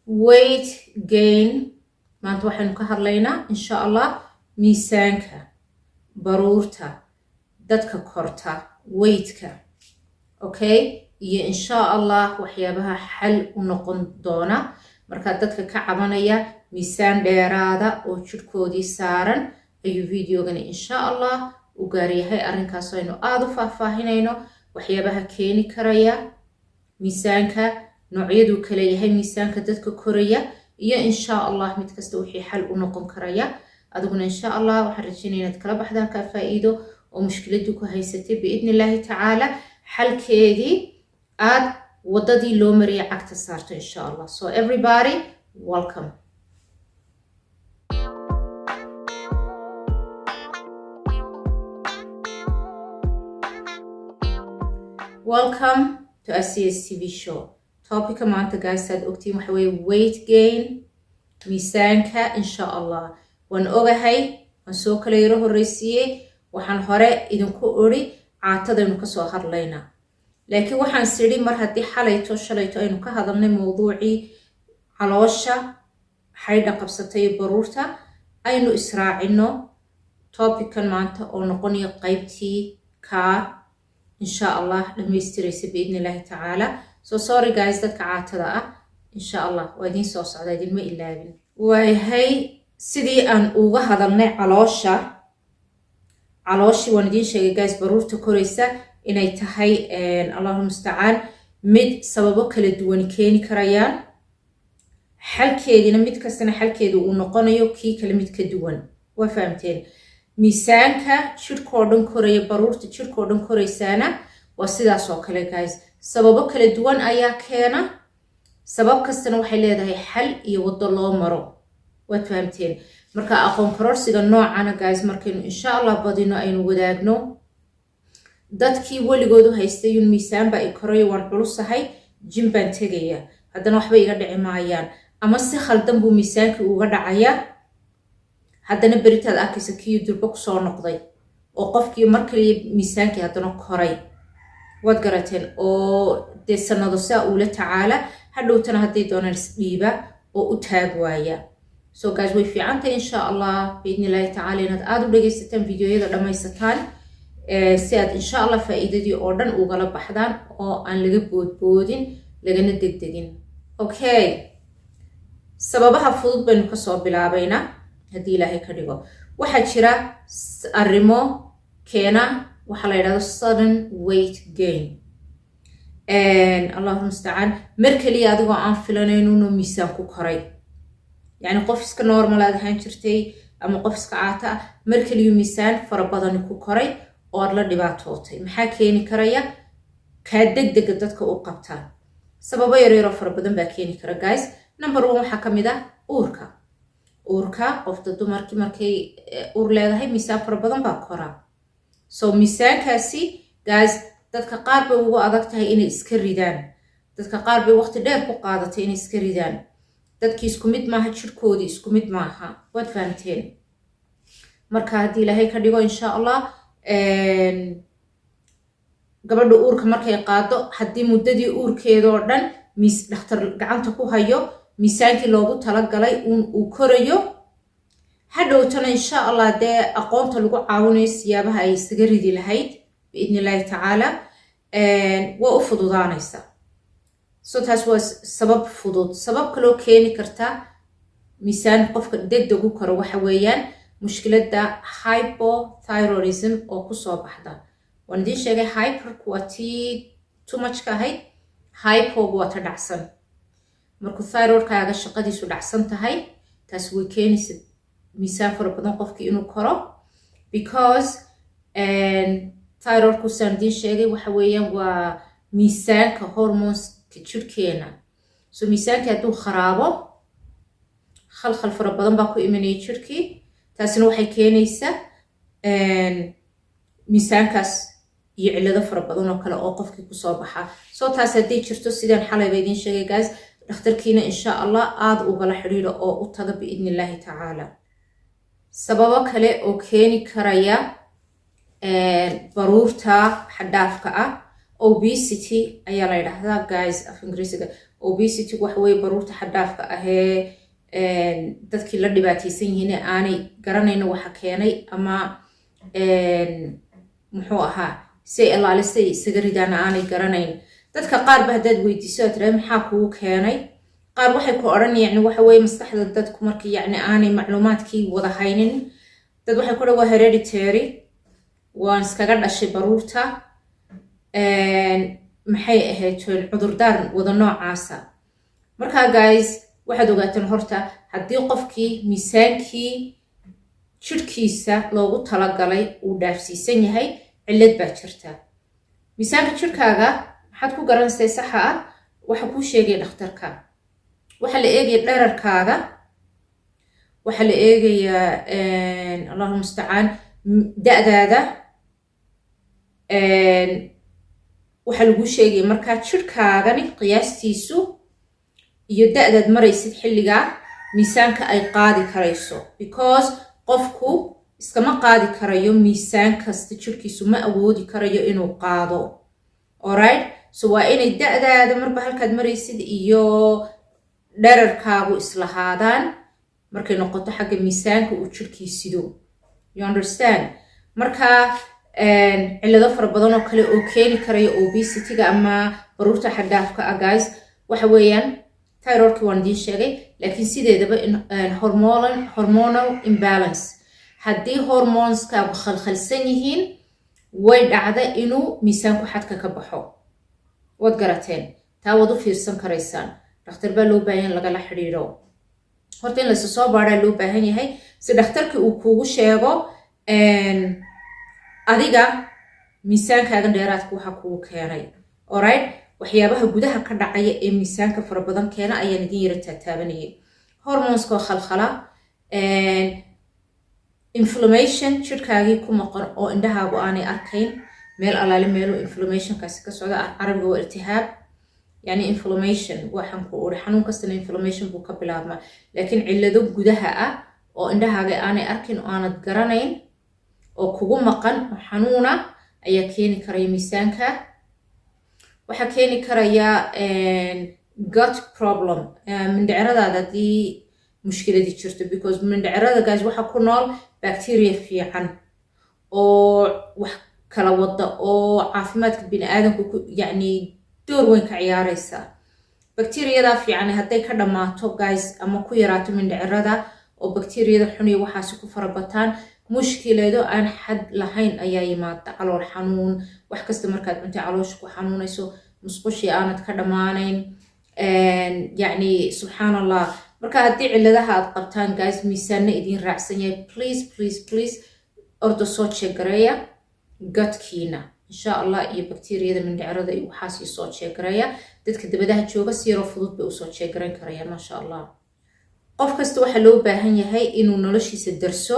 Weight gain maanta waxaynu ka hadlaynaa, insha Allah, miisaanka baruurta dadka korta, weightka, okay, iyo insha Allah waxyaabaha xal u noqon doona. Markaa dadka ka cabanaya miisaan dheeraada oo jidhkoodii saaran ayuu videogani, insha Allah, u gaaryahay. Arrinkaas aynu aada u faahfaahinayno waxyaabaha keeni karaya miisaanka, noocyaduu kale yahay miisaanka dadka koraya, iyo insha Allah mid kasta wixii xal u noqon karaya. Adiguna, insha Allah, waxaan rajaynaya inaad kala baxda halkaa faa'iido oo mushkiladii ku haysatay, biidni Illaahi tacaala, xalkeedii aad waddadii loo mariyay cagta saarto, insha Allah. So everybody, welcome. Welcome to ACS TV show. Topicka maanta, guys, aad ogtiin, waxa weeye weight gain, miisaanka, insha Allah. Waan ogahay waan soo kala yaro horreysiiyey. Waxaan hore idinku ori caatadaynu kasoo hadlaynaa, laakiin waxaan sidhi mar haddii xalayto, shalayto aynu ka hadalnay mowduucii caloosha xaydha qabsatay iyo baruurta, aynu israacino topickan maanta oo noqonayo qaybtii kaa, insha Allah, dhamaystiraysa, biidni Illaahi tacaala. So sorry guys, dadka caatada ah, insha Allah waa idiin soo socda, idinma ilaabin. Waayahay, sidii aan uga hadalnay caloosha, calooshii waan idiin sheegay, guys, baruurta koraysa inay tahay, Allahu mustacaan, mid sababo kala duwan keeni karayaan, xalkeediina mid kastana xalkeedu uu noqonayo kii kale mid ka duwan. Waa fahamteen? Miisaanka jidhkoo dhan koraya, baruurta jidhkoo dhan koraysaana waa sidaas oo kale, guys. Sababo kala duwan ayaa keena, sabab kastana waxay leedahay xal iyo waddo loo maro. Waad fahamteen? Marka aqoon kororsiga noocana, guys, markaynu, insha Allah, badino, aynu wadaagno, dadkii weligoodu haystay yun miisaan baa i korayo, waan culusahay, gym baan tegaya, haddana waxba iga dhici maayaan, ama si khaldan buu miisaankii uga dhacaya, haddana beritaad arkaysa kii durbo kusoo noqday oo qofkii mar kaliya miisaankii haddana koray. Waad garateen? Oo dee sanado saa uula tacaala, hadhowtana hadday doonaan isdhiiba oo u taag waaya. So guys, way fiicantahay, insha Allah, biidni Illaahi tacaala, inaad aada u dhegaysataan, videoyada dhammaysataan, si aad, insha Allah, faa'iidadii oo dhan ugala baxdaan oo aan laga boodboodin, lagana degdegin. Okay, sababaha fudud baynu kasoo bilaabaynaa, haddii Ilaahay ka dhigo. Waxaa jira arrimo keena waxaa la yidhahdo sudden weight gain, Allahu mustacaan, mar keliya adigoo aan filanaynuno miisaan ku koray. Yacni qof iska normal aad ahaan jirtay ama qof iska caata ah, mar keliyu miisaan fara badani ku koray oo aad la dhibaatootay. Maxaa keeni karaya kaa degdega dadka u qabtaa? Sababo yaryaroo fara badan baa keeni kara, guys. Number one, waxaa ka mid ah uurka. Uurka qofta dumarkii markay uur leedahay, miisaan fara badan baa koraa. So miisaankaasi, guys, dadka qaar bay ugu adag tahay inay iska ridaan, dadka qaar bay waqti dheer ku qaadatay inay iska ridaan. Dadkii isku mid maaha, jirhkoodii isku mid maaha. Waad fahamteen? Marka haddii Ilaahay ka dhigo, insha Allah, gabadha uurka markay qaado, haddii muddadii uurkeedoo dhan miis dhakhtar gacanta ku hayo, miisaankii loogu talagalay uun uu korayo, hadhowtana, insha Allah, dee aqoonta lagu caawinayo siyaabaha ay isaga ridi lahayd, biidni Illaahi tacaala, waa u fududaanaysa. So taas waa sabab fudud. Sabab kaloo keeni karta miisaan qofka degdeg u koro waxa weeyaan mushkiladda hypothyroidism oo kusoo baxda. Waan idiin sheegay, hyperku waa tii too much ka ahayd, hypogu waa ta dhacsan. Markuu thyroidkaaga shaqadiisu dhacsan tahay, taas way keenaysa miisaan fara badan qofkii inuu koro, because thyroidku, saan idiin sheegay, waxa weeyaan waa miisaanka hormoneska jirhkeena. So miisaankii hadduu kharaabo, khalkhal fara badan baa ku imanaya jirhkii. Taasina waxay keenaysaa miisaankaas iyo cillado fara badan oo kale oo qofkii kusoo baxa. So taas hadday jirto, sidaan xalayba idiin sheegay, guys, dhakhtarkiina, insha Allah, aada ugala xidhiidho oo u taga, biidni Illaahi tacaala. Sababo kale oo keeni karaya baruurta xaddhaafka ah, obesity ayaa la yidhaahdaa, guys, af Ingiriisiga. Obesity waxa weye baruurta xaddhaafka ahee dadkii la dhibaataysan yihiin ee aanay garanayno waxa keenay ama muxuu ahaa si ay alaalisay isaga ridaana aanay garanayn. Dadka qaarba haddaad weydiiso aad tiraada, "Maxaa kugu keenay?" qaar waxay ku odhan, yani waxa weye maskaxda dadku marka yacni aanay macluumaadkii wada haynin, dad waxay ku odhan, "Waa hereditary, waan iskaga dhashay baruurta." Maxay ahayd cudurdaar wada noocaasa. Markaa guys, waxaad ogaateen horta haddii qofkii miisaankii jidhkiisa loogu talagalay uu dhaafsiisan yahay, cillad baa jirta. Miisaanka jidhkaaga maxaad ku garanaysaa saxa ah? Waxa kuu sheegaya dhakhtarka. Waxaa la eegaya dherarkaaga, waxaa la eegayaa, Allahu mustacaan, da'daada. Waxaa laguu sheegaya markaa jidhkaagani qiyaastiisu iyo da'daad maraysid xilligaa miisaanka ay qaadi karayso, because qofku iskama qaadi karayo miisaan kasta, jidhkiisu ma awoodi karayo inuu qaado. Alright, so waa inay da'daada marba halkaad maraysid iyo dherarkaagu islahaadaan markay noqoto xagga miisaanka uu jidhkii sido. You understand? Marka cillado fara badan oo kale oo keeni karaya obesity-ga ama baruurta xaddhaafka ah, guys, waxa weeyaan thyroidki waan idiin sheegay, laakiin sideedaba hormonal imbalance. Haddii hormoneskaagu khalkhalsan yihiin, way dhacda inuu miisaanku xadka ka baxo. Waad garateen, taa waad u fiirsan karaysaan. Dhakhtar baa loo baahan lagala xidhiidho. Horta in laysu soo baadhaa loo baahan yahay si dhakhtarkii uu kuugu sheego adiga miisaankaagan dheeraadka waxa kugu keenay. Alright, waxyaabaha gudaha ka dhacaya ee miisaanka fara badan keena ayaan idin yara taataabanayay: hormoneska oo khalkhala, inflammation jirkaagii ku maqan oo indhahaagu aanay arkayn meel alaale meeluu inflammationkaasi ka socda. Carabiga waa iltihaab, yani inflammation. Waxaan ku uri xanuun kastana inflammation buu ka bilaabmaa, laakiin cillado gudaha ah oo indhahaaga aanay arkin oo aanad garanayn oo kugu maqan oo xanuuna ayaa keeni karaya miisaanka. Waxaa keeni karaya gut problem, mindhiciradaada haddii mushkiladii jirto, because mindhicirada, guys, waxaa ku nool bacteria fiican oo wax kala wada oo caafimaadka bini aadamku ku yacni door weyn ka ciyaaraysa. Bacteriyadaa fiican hadday ka dhammaato, guys, ama ku yaraato mindhicirada oo bacteriyada xun iyo waxaasi ku farabataan, mushkilado aan xad lahayn ayaa yimaada: calool xanuun, wax kasta markaad cuntay caloosha ku xanuunayso, musqushii aanad ka dhammaanayn, yacni subxaan Allah. Marka haddii cilladaha aad qabtaan, guys, miisaanna idiin raacsan yahay, please, please, please, orda soo check gareeya gutkiina, insha Allah, iyo bakteriyada mindhicirada iyo waxaasii soo check gareeya. Dadka dabadaha jooga si yaroo fudud bay usoo check garayn karayaan, maasha Allah. Qof kasta waxaa loo baahan yahay inuu noloshiisa darso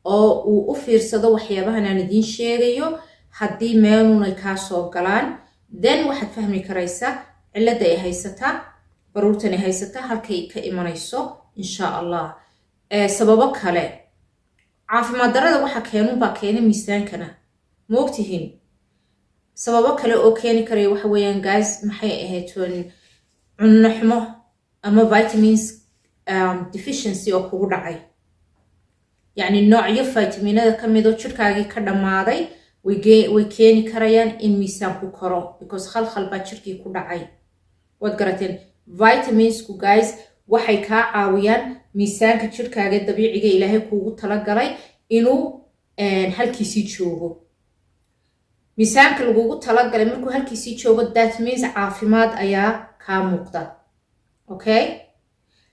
oo uu u fiirsado waxyaabahan aan idiin sheegayo. Haddii meelunay kaa soo galaan, then waxaad fahmi karaysaa cilladda ay haysataa, baruurtan ay haysataa, halkay ka imanayso, insha Allah. Sababo kale, caafimaad darada waxa keenunbaa keena miisaankana, ma ogtihiin? Sababo kale oo keeni karaya waxa weeyaan, guys, maxay ahayd, cunno xumo ama vitamins deficiency oo kugu dhacay, yacni noocyo vitaminada ka midoo jirkaagii ka dhammaaday way keeni karayaan in miisaanku koro, because khalkhal baa jirkii ku dhacay. Waad garateen? Vitaminsku, guys, waxay kaa caawiyaan miisaanka jirkaaga dabiiciga Ilaahay kuugu talagalay inuu halkiisii joogo. Miisaanka lagugu talagalay markuu halkiisii joogo, that means caafimaad ayaa kaa muuqda, okay?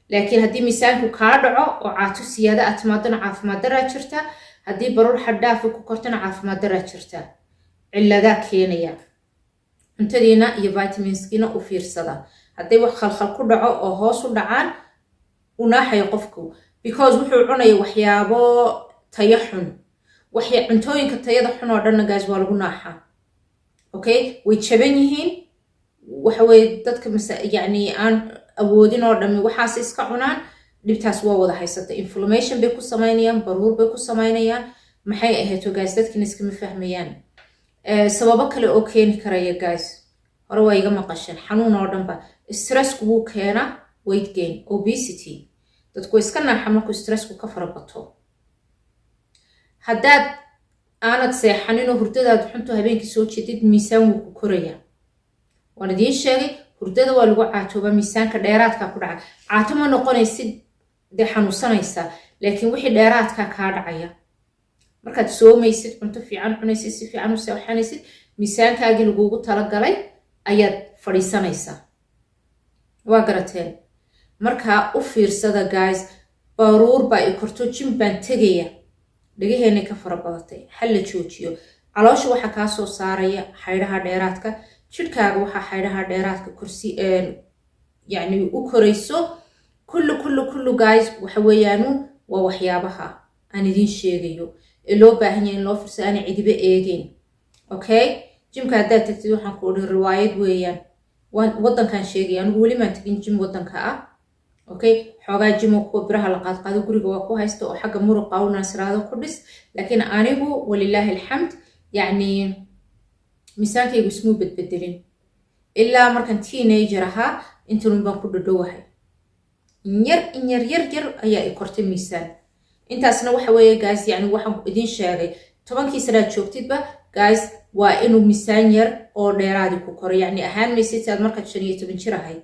Laakiin haddii miisaanku kaa dhaco oo caato siyaada aad timaadona, caafimaad daraa jirta. Haddii baruur xaddhaafa ku kortona, caafimaad daraa jirta, cilladaa keenaya. Cuntadiina iyo vitaminskiina u fiirsada. Hadday wax khalkhal ku dhaco oo hoos u dhacaan, u naaxayo qofku, because wuxuu cunaya waxyaabo tayo xun. Waxay cuntooyinka tayada xun oo dhanna, guys, waa lagu naaxaa, okay? Way jaban yihiin. Waxa weye dadka mase yacni aan awoodin oo dhami waxaas iska cunaan. Dhibtaas waa wada haysata. Inflammation bay ku samaynayaan, baruur bay ku samaynayaan. Maxay ahayto, guys, dadkina iskama fahmayaan. Sababo kale oo keeni karaya, guys, hore waa iga maqasheen, xanuun oo dhanba Stressku wuu keenaa weight gain, obesity. Dadku way iska naaxa markuu stressku ka fara bato. Haddaad aanad seexaninoo hurdadaad xunto, habeenkii soo jeedid, miisaan wuu ku korayaa. Waan idiin sheegay, hurdada waa lagu caatoobaa, miisaanka dheeraadkaa ku dhaca. Caato ma noqonaysid dee, xanuunsanaysaa, laakiin wixii dheeraadkaa kaa dhacaya. Markaad soomaysid, cunto fiican cunaysid, si fiican u seexanaysid, miisaankaagii lagugu talagalay ayaad fadhiisanaysaa. Waa garateen? Markaa u fiirsada, guys. Baruur baa i korto, gym baan tegaya, dhagaheenay ka fara badatay. Hal la joojiyo. Caloosha waxaa kaa soo saaraya xaydhaha dheeraadka jidhkaaga, waxaa xaydhaha dheeraadka korsi, yacni u korayso. Kullu kullu kullu, guys, waxa weeyaanu waa waxyaabaha aan idiin sheegayo ee loo baahan yahay in loo fiirsado, aanay cidiba eegeyn. Okay, gymka haddaad tagtid, waxaan ku odhan, riwaayad weeyaan. Waddankaan sheegaya, anigu weli maan tegin gym waddanka ah. Okay, xoogaa gym oo kuwa biraha la qaadqaado guriga waa ku haysta, oo xagga muruqa u naasiraado ku dhis, laakiin anigu, walilaahi alxamd, yacni miisaankaygu ismuu bedbedelin ilaa markaan teenager ahaa. Intanun baan ku dhadhowahay, inyar inyar yar yar ayaa i kortay miisaan. Intaasna waxa weeye, guys, yacni waxaan idiin sheegay, 10kii sanaad joogtidba, guys, waa inuu miisaan yar oo dheeraadi ku koro. Yacni ahaan maysid si aad markaad 15 jir ahayd.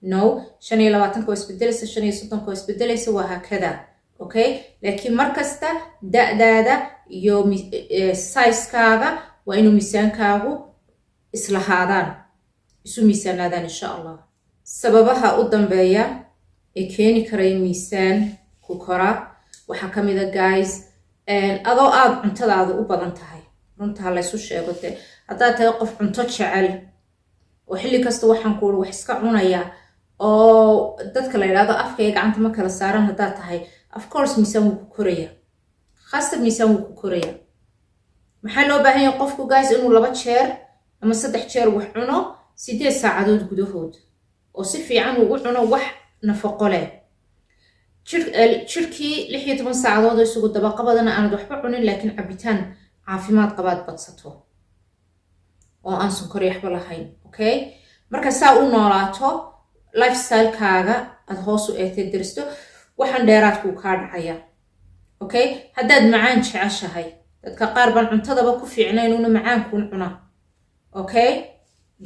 No, 25ka waa isbedelaysa, 35ka waa isbedelaysa, waa haakada. Okay, laakiin markasta da'daada iyo sizekaaga waa inuu miisaankaagu islahaadaan, isu miisaanaadaan, insha Allah. Sababaha u dambeeya ee keeni karaya miisaan ku kora waxaa ka mid a, guys, adoo aada cuntadaada u badan tahay. Runta ha laysu sheego dee. Haddaad tahay qof cunto jecel oo xilli kasta, waxaan ku uri, wax iska cunaya, oo dadka la yidhahdo afka iyo gacanta ma kala saaran haddaad tahay, of course miisaan wuu ku koraya, khasab miisaan wuu ku koraya. Maxaa loo baahan yahay qofku, guys? Inuu laba jeer ama saddex jeer wax cuno 8 saacadood gudahood, oo si fiican uu u cuno wax nafaqo leh. Jirkii 16 saacadood oo isugu dabaqabadana aanad waxba cunin, laakiin cabitaan caafimaad qabaad badsato oo aan sonkor waxba lahayn. Okay, marka saa u noolaato, lifestylekaaga aad hoos u eegtay, daristo, waxaan dheeraadkuu kaa dhacaya. Okay, haddaad macaan jeceshahay, dadka qaar baan cuntadaba ku fiicnayn una macaankuun cuna. Okay,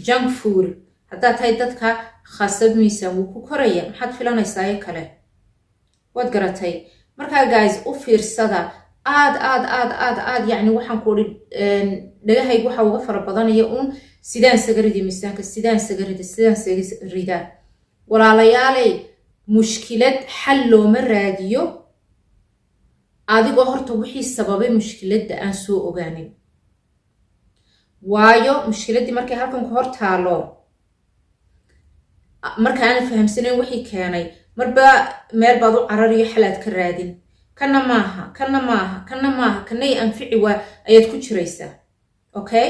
junk food haddaad tahay dadka, khasab miisaan wuu ku koraya. Maxaad filanaysaa kale? Waad garatay? Markaa, guys, u fiirsada aad aad aad aad aad. Yacni waxaan ku odhi, dhagahaygu waxa uga fara badanaya uun sidaan isaga ridi miisaanka, sidaan isaga rida, sidaan isaga ridaa. Walaalayaaley, mushkilad xal looma raadiyo adigoo horta wixii sababay mushkiladda aan soo ogaanin. Waayo, mushkiladdii markay halkan ku hor taalo, marka aanad fahamsanayn wixii keenay, marba meel baad u carariyo, xalaad ka raadin. Kana maaha, kana maaha, kana maaha, kanay anfici waa ayaad ku jiraysaa. Okay,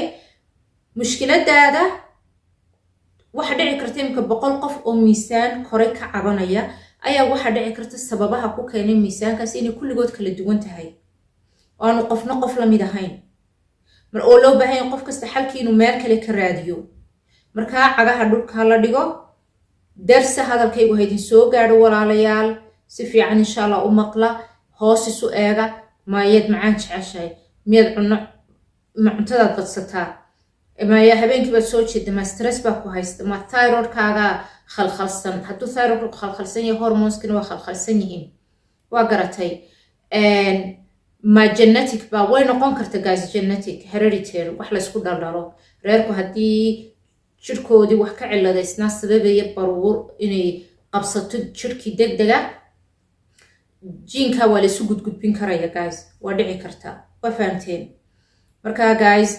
mushkiladaada waxa dhici karta imika 100 qof oo miisaan koray ka cabanaya ayaa waxaa dhici karta sababaha ku keenay miisaankaas inay kulligood kala duwan tahay, oo aanu qofna qof la mid ahayn, mar oo loo baahan yahay qof kasta xalkii inuu meel kale ka raadiyo. Markaa cagaha dhulka la dhigo. Darsa hadalkaygu ha idin soo gaadho, walaalayaal. Si fiican, insha Allah, u maqla, hoos isu eega. Maayaad macaan jeceshahay? Miyaad cunno, ma cuntadaad badsataa? Maya habeenkii baad soo jeeda? Ma stress baa ku haysta? Ma thyroidkaaga khalkhalsan? Hadduu thyroidku khalkhalsan yahay, hormoneskina waa khalkhalsan yihiin. Waa garatay? Ma genetic ba way noqon karta, guys? Genetic, hereditary, wax laysku dhaldhalo. Reerku haddii jirhkoodii wax ka ciladaysnaa sababaya baruur inay qabsato jirhkii deg dega, geneka waa laysu gudgudbin karaya, guys, waa dhici kartaa. Waa fahamteen? Markaa, guys,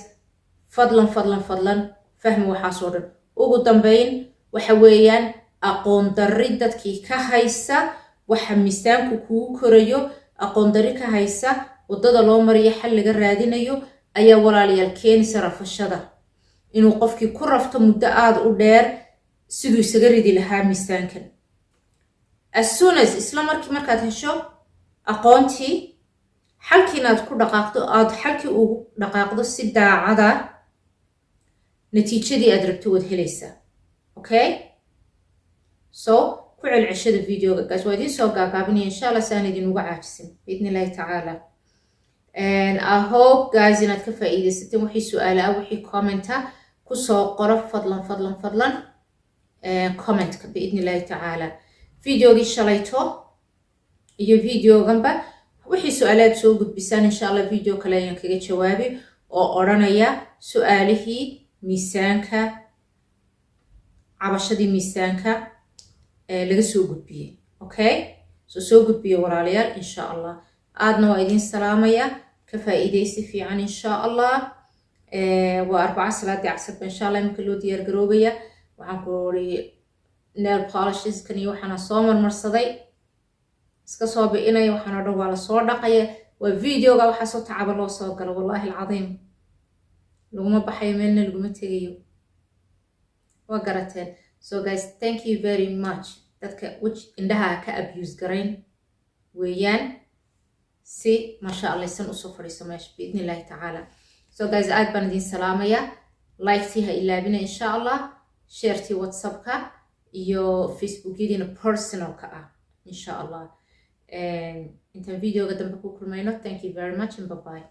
fadlan, fadlan, fadlan fahmi waxaasoo dhan. Ugu dambeyn, waxa weeyaan aqoon darri dadkii ka haysa waxa miisaanku kugu korayo, aqoon darri ka haysa waddada loo mariyo xal laga raadinayo, ayaa, walaalayaal, keenaysa rafashada, inuu qofkii ku rafto muddo aada u dheer siduu isaga ridi lahaa miisaankan. As soon as, isla markii markaad hesho aqoontii, xalkiina aad ku dhaqaaqdo, aad xalkii ugu dhaqaaqdo si daacada, natiijadii aad rabto waad helaysaa. Okay. So ku celceshada videoga, guys. Waa idiin soo gaagaabinaya, insha Allah, si aan idinuga caajisin, biidni Illahi tacaala. I hope, guys, inaad ka faa'iidaysateen. Wixii su-aale ah, wixii comment ah, kusoo qoro, fadlan, fadlan, fadlan, commentka, biidni Illahi tacaala. Videogii shalayto iyo videoganba wixii su-aalaad soo gudbisaan, insha Allah, video kale ayaan kaga jawaabi oo odhanaya su-aalihii miisaanka, cabashadii miisaanka laga soo gudbiyey. Okay, soo gudbiye, walaalayaal, insha Allah. Aadna waa idiin salaamaya. Ka faa'iidaysi fiican, insha Allah. Waa Arbaca, salaadii casarba insha Allah iminka loo diyaar garoobaya. Waxaan ku uri nail polisheskan iyo waxaana soo marmarsaday, iska soo bi'inaya, waxaan o dhan waa lasoo dhaqaya. Waa videoga waxaa soo tacaba loo soo galo. Wallahi alcadiim, laguma baxayo, meelna laguma tegayo, waa garateen. So guys, thank you very much. Dadka wej indhaha ka abuse garayn weeyaan, si maasha Allah isan usoo fadhiiso meesha, biidni Illahi tacaala. So guys, aad baan idiin salaamaya. Like-tii ha ilaabina, insha Allah, sharetii WhatsAppka iyo Facebookyadiina personalka ah, insha Allah. Intaan videoga dambe ku kulmayno, thank you very much and bye bye.